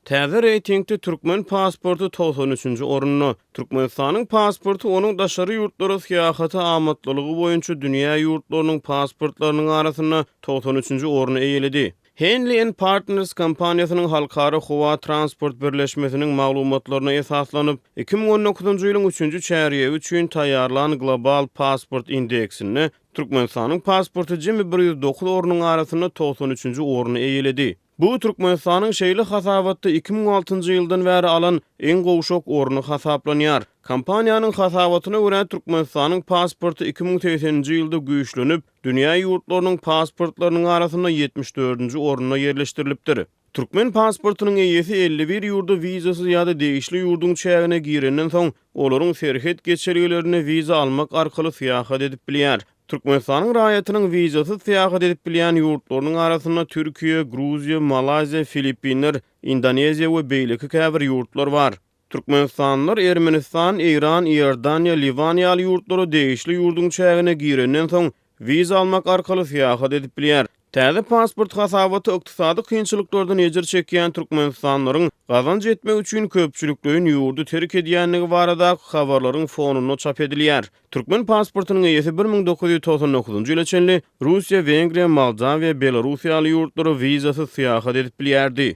Täze reýtingde türkmen pasporty 93 üçünji orunda. Türkmenistanyň pasporty onuň daşary ýurtlara syýahata amatlylygy boýunça dünýä ýurtlarynyň pasportlarynyň arasynda 93 üçünji orny eýeledi. Henley and Partners kompaniýasynyň Halkara howa transport birleşmesiniň maglumatlaryna esaslanyp, 2019-njy ýylyň üçünji çärýegi üçin taýýarlan Global pasport indeksinde Türkmenistanyň pasporty jemi 109 ornuň arasynda 93-nji orny eýeledi. Bu Türkmenistanyň şeýle hasabatda 2006-njy ýyldan bäri alan iň gowşak orny hasaplanýar. Kompaniýanyň hasabatyna görä, Türkmenistanyň pasporty 2080-nji ýylda güýçlenip, dünýä ýurtlarynyň pasportlarynyň arasynda 74-nji orunda ýerleşdirilipdir. Türkmen pasportynyň eýesi 51 ýurda wizasyz ýa-da degişli ýurduň çägine girenden soň, olaryň serhet geçelgelerinde wiza almak arkaly syýahat edip bilýär. Türkmenistanyň raýatynyň wizasyz syýahat edip bilýän ýurtlarynyň arasynda Türkiýe, Gruziýa, Malaýziýa, Filippinler, Indoneziýa we beýleki käbir ýurtlar bar. Türkmenistanlylar Ermenistan, Eýran, Iordaniýa, Liwan ýaly ýurtlara degişli ýurduň çägine girenden soň, wiza almak arkaly syýahat edip bilýär. Täze pasport hasabaty ykdysady kynçylyklardan ejir çekýän türkmenistanlylaryň gazanç etmek üçin köpçülikleýin ýurdy terk edýändigi baradaky habarlaryň fonunda çap edilýär. Türkmen pasportynyň eýesi 1999-njy ýyla çenli Russiýa, Wengriýa, Moldawiýa, Belarus ýaly ýurtlara wizasyz syýahat edip bilýärdi.